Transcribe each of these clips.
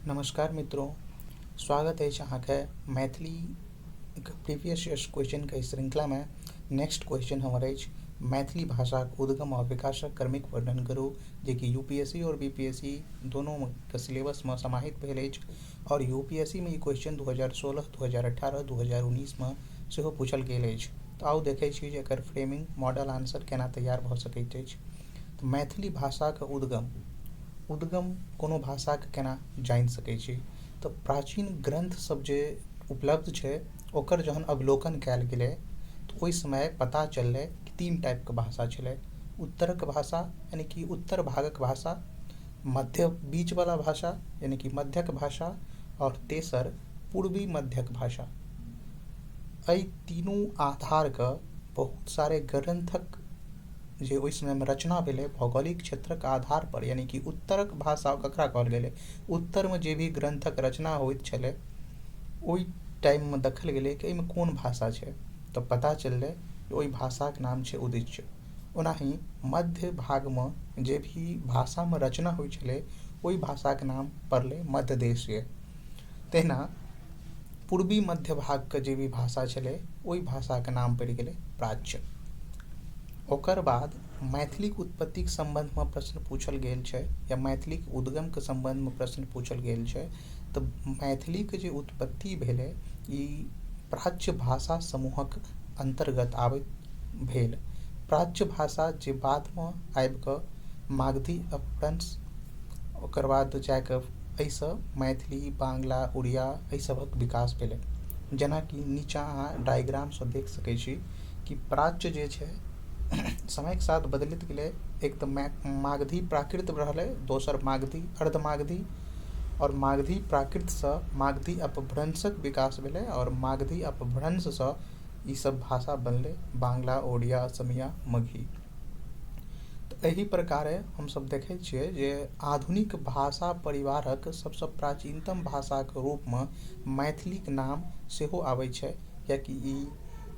नमस्कार मित्रों, स्वागत अछि अहाँके मैथिली प्रीवियस ईयर क्वेश्चनके श्रृंखलामे। नेक्स्ट क्वेश्चन हमर अछि मैथिली भाषाक उद्गम आ विकासक क्रमिक वर्णन करू, जेकि यूपीएससी और बीपीएससी दोनों के सिलेबसमे समाहित भेल अछि और यूपीएससी मे ई क्वेश्चन 2016, 2018, 2019 मे सेहो पूछल गेल अछि। तऽ आउ देखै छी जे एकर फ्रेमिंग मॉडल आंसर केना तैयार भऽ सकैत अछि। तऽ मैथिली भाषाक उद्गम उद्गम कोनो भाषाके केना जानि सकै छी? तऽ प्राचीन ग्रन्थ सब जे उपलब्ध छै, ओकर जहन अवलोकन कयल गेलै तऽ ओहि समय पता चललै कि तीन टाइपके भाषा छलै। उत्तरक भाषा, यानि कि उत्तर भागक भाषा, मध्य बीचवला भाषा यानि कि मध्यक भाषा आओर तेसर पूर्वी मध्यक भाषा। एहि तीनू आधारके बहुत सारे ग्रन्थक जे ओहि समयमे रचना भेलै, भौगोलिक क्षेत्रक आधार पर, यानि कि उत्तरक भाषा ककरा कहल गेलै, उत्तरमे जे भी ग्रन्थक रचना होइत छलै, ओहि टाइममे देखल गेलै कि एहिमे कोन भाषा छै, तऽ पता चललै जे ओहि भाषाके नाम छै उदिच्य। ओनाही मध्य भागमे जे भी भाषामे रचना होइ छलै, ओहि भाषाके नाम पड़लै मध्यदेशीय। तहिना पूर्वी मध्य भागके जे भी भाषा छलै, ओहि भाषाके नाम पड़ि गेलै प्राच्य। ओकर बाद मैथिलीक उत्पत्तिके सम्बन्धमे प्रश्न पूछल गेल छै या मैथिलीक उद्गमके सम्बन्धमे प्रश्न पूछल गेल छै, तऽ मैथिलीके जे उत्पत्ति भेलै, ई प्राच्य भाषा समूहक अन्तर्गत आबैत भेल। प्राच्य भाषा जे बादमे आबि कऽ मागधी अपभ्रंश, ओकर बाद जाकऽ एहिसँ मैथिली, बांग्ला, उड़िया एहि सभक विकास भेलै। जेनाकि नीचाँ अहाँ डायग्रामसँ देख सकै छी कि प्राच्य जे छै, समयके साथ बदलैत गेलै। एक तऽ मागधी प्राकृत रहलै, दोसर मागधी, अर्धमागधी आओर मागधी प्राकृतसँ मागधी अपभ्रंशक विकास भेलै आओर मागधी अपभ्रंशसँ ई सब भाषा बनलै बांग्ला, ओडिया, असमिया, मगही। तऽ एहि प्रकारे हमसब देखै छियै जे आधुनिक भाषा परिवारक सबसँ प्राचीनतम भाषाके रूपमे मैथिलीके नाम सेहो आबै छै, कियाकि ई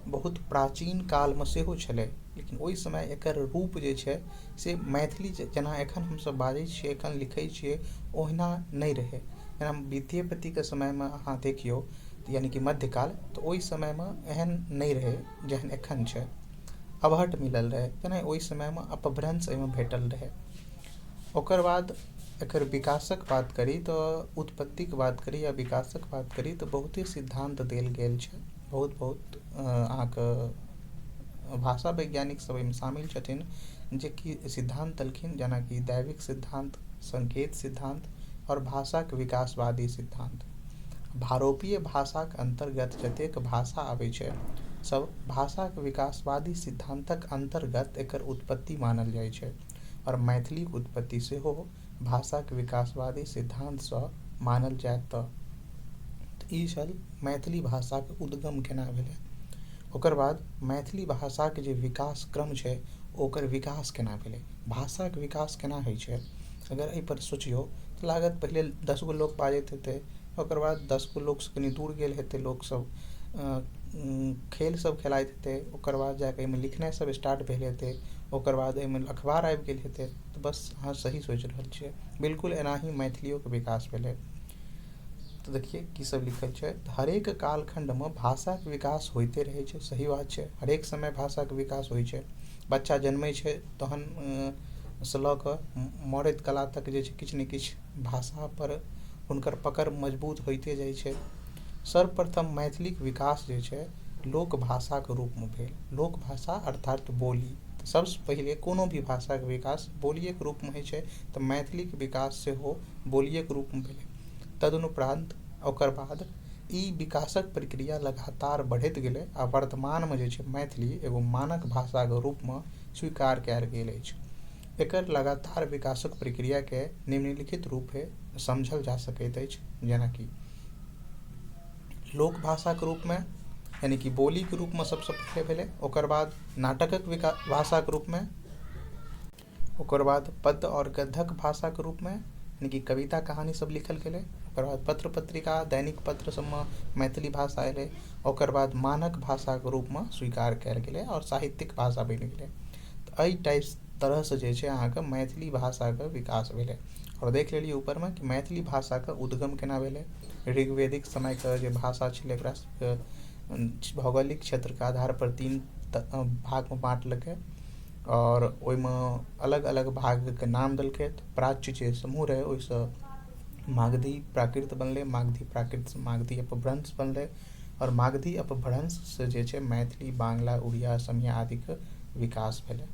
बहुत प्राचीन कालमे सेहो छलै, लेकिन ओहि समय एकर रूप जे छै से मैथिली जेना एखन हमसब बाजै छियै, एखन लिखै छियै, ओहिना नहि रहै। जेना विद्यापतिके समयमे अहाँ देखियौ, यानि कि मध्यकाल, तऽ ओहि समयमे एहन नहि रहै जेहन एखन छै। अवहट्ठ मिलल रहै, तेनाही ओहि समयमे अपभ्रंश एहिमे भेटल रहै। ओकर बाद एकर विकासक बात करी तऽ उत्पत्तिके बात करी या विकासक बात करी तऽ बहुते सिद्धान्त देल गेल छै। बहुत बहुत अहाँके भाषा वैज्ञानिक सब एहिमे शामिल छथिन जेकि सिद्धान्त देलखिन, जेनाकि दैविक सिद्धान्त, संकेत सिद्धान्त आओर भाषाके विकासवादी सिद्धान्त। भारोपीय भाषाक अन्तर्गत जतेक भाषा आबै छै, सब भाषाक विकासवादी सिद्धान्तक अन्तर्गत एकर उत्पत्ति मानल जाइ छै आओर मैथिलीक उत्पत्ति सेहो भाषाक विकासवादी सिद्धान्तसँ मानल जायत। तऽ ई छल मैथिली भाषाक उद्गम केना भेलै। ओकर बाद मैथिली भाषाक जे विकास क्रम छै, ओकर विकास केना भेलै, भाषाक विकास केना होइ छै, अगर एहिपर सोचियौ तऽ लागत पहिले 10 गो लोक बाजैत हेतै, ओकर बाद 10 गो लोकसँ कनि दूर गेल हेतै लोकसभ, खेल सब खेलाइत हेतै, ओकर बाद जाकऽ एहिमे लिखनाइ सब स्टार्ट भेल हेतै, ओकर बाद एहिमे अखबार आबि गेल हेतै। तऽ बस अहाँ सही सोचि रहल छियै, बिल्कुल एनाही मैथिलियोके विकास भेलै। तऽ देखिए की सब लिखल छै। हरेक कालखण्डमे भाषाके विकास होइते रहै छै। सही बात छै, हरेक समय भाषाके विकास होइ छै। बच्चा जन्मै छै तहन सँ लऽ कऽ मरैत कला तक जे छै, किछु ने किछु भाषापर हुनकर पकड़ मजबूत होइते जाइ छै। सर्वप्रथम मैथिलीक विकास जे छै, लोक भाषाके रूपमे भेल। लोक भाषा अर्थात बोली। सबसँ पहिले कोनो भी भाषाके विकास बोलिएके रूपमे होइ छै, तऽ मैथिलीके विकास सेहो बोलिएके रूपमे भेलै। तदनुपरान्त ओकर बाद ई विकासक प्रक्रिया लगातार बढ़ैत गेलै आ वर्तमानमे जे छै, मैथिली एगो मानक भाषाके रूपमे स्वीकार कयल गेल अछि। एकर लगातार विकासक प्रक्रियाके निम्नलिखित रूपे समझल जा सकैत अछि, जेनाकि लोक भाषाके रूपमे, यानि कि बोलीके रूपमे सबसँ पहिले भेलै, ओकर बाद नाटकक भाषाके रूपमे, ओकर बाद पद्य आओर गद्यक भाषाके रूपमे, यानि कि कविता, कहानी सब लिखल गेलै, ओकर बाद पत्र पत्रिका, दैनिक पत्र सबमे मैथिली भाषा एलै, ओकर बाद मानक भाषाके रूपमे स्वीकार कयल गेलै आओर साहित्यिक भाषा बनि गेलै। तऽ एहि टाइप तरहसँ जे छै अहाँके मैथिली भाषाके विकास भेलै। आओर देख लेलियै ऊपरमे कि मैथिली भाषाके उद्गम केना भेलै। ऋग्वेदिक समयके जे भाषा छलै एकरा सबके भौगोलिक क्षेत्रके आधार पर 3 भागमे बाँटलकै आओर ओहिमे अलग अलग भागके नाम देलकै। प्राच्य जे समूह रहै ओहिसँ मागधी प्राकृत बनलै, मागधी प्राकृतसँ मागधी अपभ्रंश बनलै आओर मागधी अपभ्रंशसँ जे छै मैथिली, बांग्ला, उड़िया, असमिया आदिके विकास भेलै।